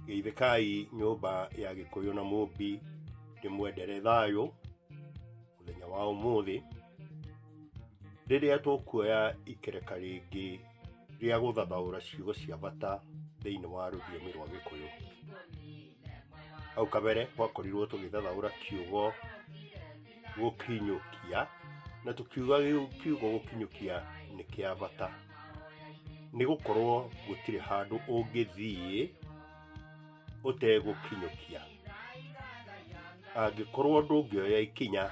Geithĩkai nyũmba ya Gĩkũyũ na Mũmbi, ndĩmwendere thayũ mũthenya wa ũmũthĩ, rĩrĩa tũkuoya ikereka rĩngĩ rĩa gũthathaũra ciugo cia bata thĩinĩ wa rũthiomi rwa Gĩkũyũ. Hau kabere twakorirwo tũgĩthathaũra kiugo gũkinyũkia, na tũkiuga kiugo gũkinyũkia nĩ kĩa bata, nĩ gũkorwo gũtirĩ handũ ũngĩthiĩ ũtegũkinyũkia. Angĩkorwo ndũngĩoya ikinya,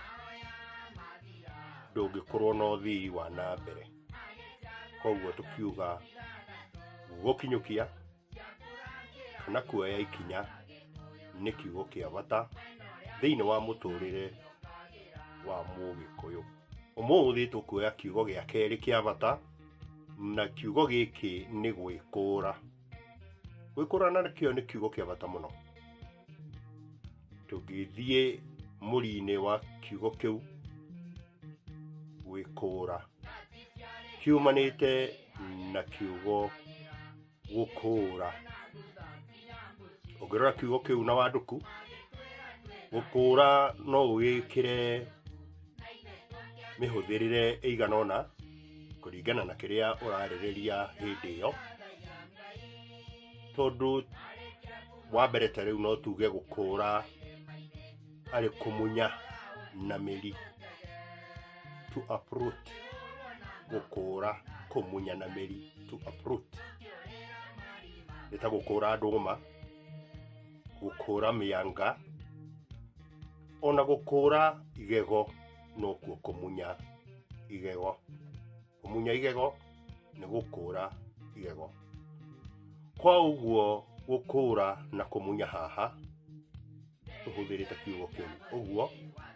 ndũngĩkorwo na ũthii wa na mbere. Koguo tũkiuga gũkinyũkia kana kuoya ikinya nĩ kiugo kĩa bata thĩinĩ wa mũtũrĩre wa Mũgĩkũyũ. Ũmũthĩ tũkuoya kiugo gĩa kerĩ kĩa bata, na kiugo gĩkĩ nĩ gwĩkũra. Gwĩkũra nakĩo nĩ kiugo kĩa bata mũno. Tũngĩthiĩ mũri-inĩ wa kiugo kĩu, gwĩkũra, kiumanĩte na kiugo gũkũũra. Ũngĩrora kiugo kĩu na wandũku, gũkũũra no ũgĩkĩre mĩhũthĩrĩre ĩigana ũna kũringana na kĩrĩa ũrarĩrĩria hĩndĩ ĩyo, tondũ wa mbere ta rĩu no tuge gũkũũra arĩ kũmunya na mĩri, to uproot, gũkũũra, kũmunya na mĩri, to uproot. Nĩ ta gũkũũra ndũma, gũkũũra mĩanga, ona gũkũũra igego nokuo kũmunya igego. Kũmunya igego nĩ gũkũũra igego. Kwa ũguo gũkũũra na kũmunya haha tũhũthĩrĩte kiugo kĩu ũguo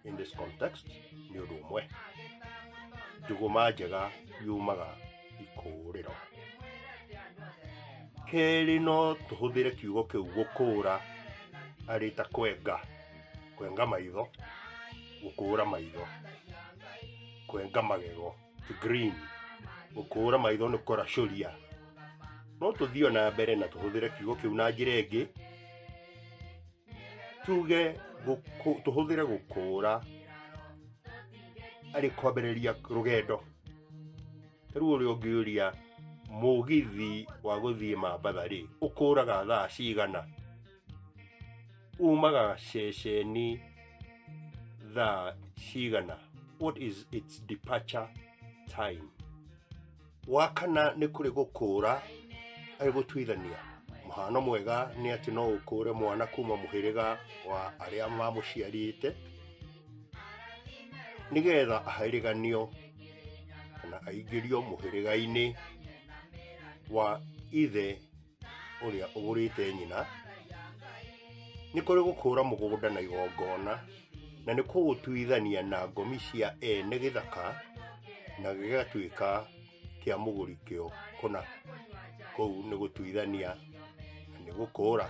in this context nĩ ũndũ ũmwe. Njũgũma njega yumaga ikũũrĩro. Kerĩ no tũhũthĩre kiugo kĩu gũkũũra arĩ ta kwenga, kwenga maitho, gũkũũra maitho, kwenga magego, to green, gũkũũra maitho nĩ kũracũria. No tũthiĩ o na mbere na tũhũthĩre kiugo kĩu na njĩra ĩngĩ, tuge tũhũthĩre gũkũũra arĩ kwambĩrĩria rũgendo. Ta rĩu ũrĩa ũngĩũria mũgithi wa gũthiĩ Mambatha rĩ, ũkũraga thaa cigana? Umaga ceceni thaa cigana? What is its departure time? Wa kana nĩ kũrĩ gũkũra arĩ gũtuithania. Mũhano mwega nĩ atĩ no ũkũre mwana kuma mũhĩrĩga wa arĩa mamũciarĩte nĩgetha ahĩrĩganio kana aingĩrio mũhĩrĩga-inĩ wa ithe ũrĩa ũgũrĩte nyina. Nĩ kũrĩ gũkũra mũgũnda na igongona, na nĩ kũũtuithania na ngomi cia ene gĩthaka na gĩgatuĩka kĩa mũgũri kĩo kũna. Kũu nĩ gũtuithania na nĩ gũkũra.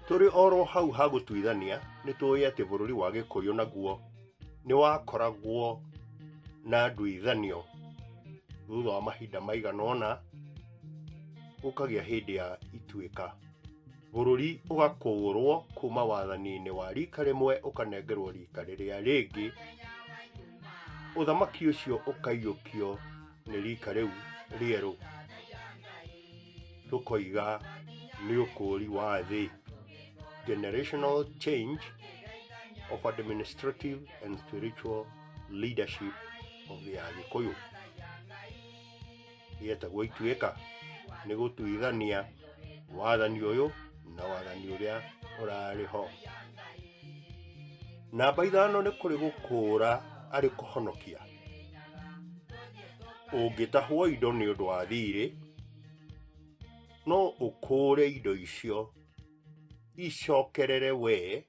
Tũrĩ oro hau ha gũtuithania, nĩ tũĩ atĩ bũrũri wa Gĩkũyũ naguo nĩ wakoragwo na nduithanio thutha wa mahinda maigana ũna, gũkagĩa hĩndĩ ya ituĩka. Bũrũri ũgakũũrwo kuma wathani-inĩ wa rika rĩmwe ũkanengerwo rika rĩrĩa rĩngĩ, ũthamaki ũcio ũkaiyũkio nĩ rika rĩu rĩerũ, tũkoiga nĩ ũkũũri wa thĩ, generational change of administrative and spiritual leadership of the Agĩkũyũ. Gĩetagwo ituĩka, nĩ gũtuithania wathani ũyũ na wathani ũrĩa ũrarĩ ho. Namba ithano nĩ kũrĩ gũkũũra arĩ kũhonokia. Ũngĩtahwo indo nĩ ũndũ wa thirĩ, no ũkũũre indo icio icokerere wee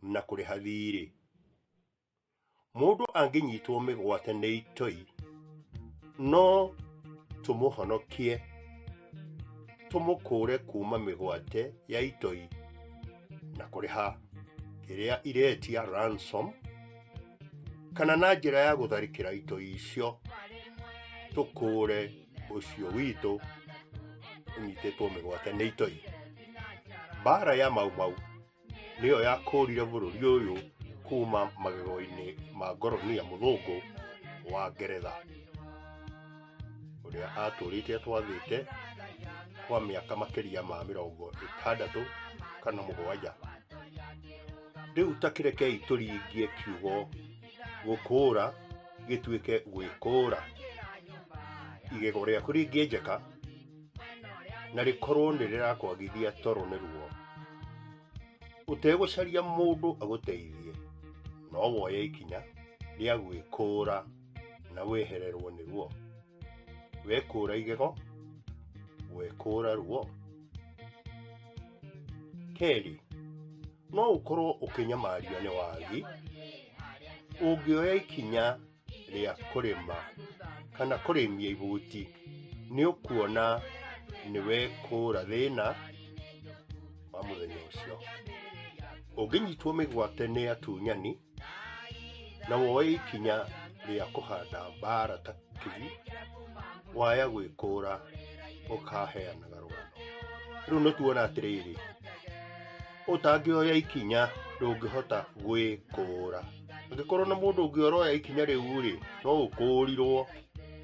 na kũrĩha thirĩ. Mũndũ angĩnyitwo mĩgwate nĩ itoi, no tũmũhonokie tũmũkũũre kuma mĩgwate ya itoi na kũrĩha kĩrĩa iretia ransom, kana na njĩra ya gũtharĩkĩra itoi icio tũkũũre ũcio witũ ũnyitĩtwo mĩgwate nĩ itoi. Mbara ya Mau Mau nĩyo yakũrire bũrũri ũyũ kuma magego-inĩ ma ngoronia mũthũngũ wa Ngeretha ũrĩa atũrĩte atwathĩte kwa mĩaka makĩria ma 67. Rĩu ta kĩrekei tũringie kiugo gũkũra gĩtuĩke gwĩkũra. Igego rĩaku rĩngĩenjeka na rĩkorwo nĩ rĩrakwagithia toro nĩ ruo, ũtegũcaria mũndũ agũteithie, no woye ikinya rĩa gwĩkũra na wehererwo nĩ ruo. Wekũra igego, wekũra ruo. Kerĩ, no ũkorwo ũkĩnyamario nĩ wagi ũngĩoya ikinya rĩa kũrĩma kana kũrĩmia ibuti, nĩ ũkuona nĩ wekũra thĩna wa mũthenya ũcio. Ũngĩnyitwo mĩgwate nĩ atunyani na woe ikinya rĩa kũhanda mbara ta kĩgi, waya gwĩkũra ũkaheanaga rũgano. Rĩu nĩ tuona atĩrĩrĩ, ũtangĩoya ikinya ndũngĩhota gwĩkũra. Angĩkorwo na mũndũ ũngĩ ũroya ikinya rĩu rĩ, no ũkũrirwo,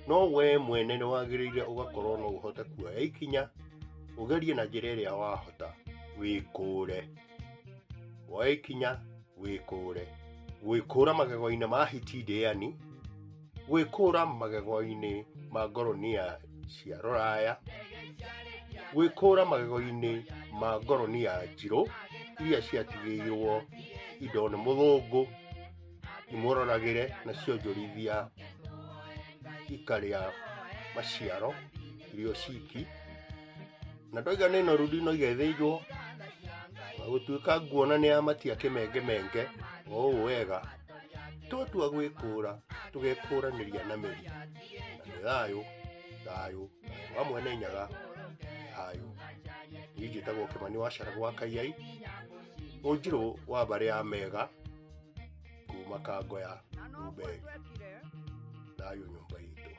no we mwene nĩ wagĩrĩire ũgakorwo no ũhote kuoya ikinya, ũgerie na njĩra ĩrĩa wahota wĩkũre. Woe ikinya wĩkũre. Gwĩkũra magego-inĩ ma hiti ndĩani, gwĩkũra magego-inĩ ma ngoronia cia rũraya, gwĩkũra magego-inĩ ma ngoronia njirũ iria ciatigĩirwo indo nĩ mũthũngũ imũroragĩre na cionjorithia ikarĩa maciaro irio ciki. Na ndoiga nĩ noru ndinoiga ĩthĩnjwo, na gũtuĩka nguona nĩ yamatia kĩmengemenge o ũũ wega, twatua gwĩkũra tũgekũranĩria na mĩri. Na nĩ thayũ, thayũ, thayũ wa Mwene Nyaga, thayũ. Niĩ njĩtagwo Kĩmani wa Caragwa Kaiyai, Mũnjirũ wa mbarĩ ya Mega, kuma Kango ya Rumberi. Thayũ nyũmba itũ.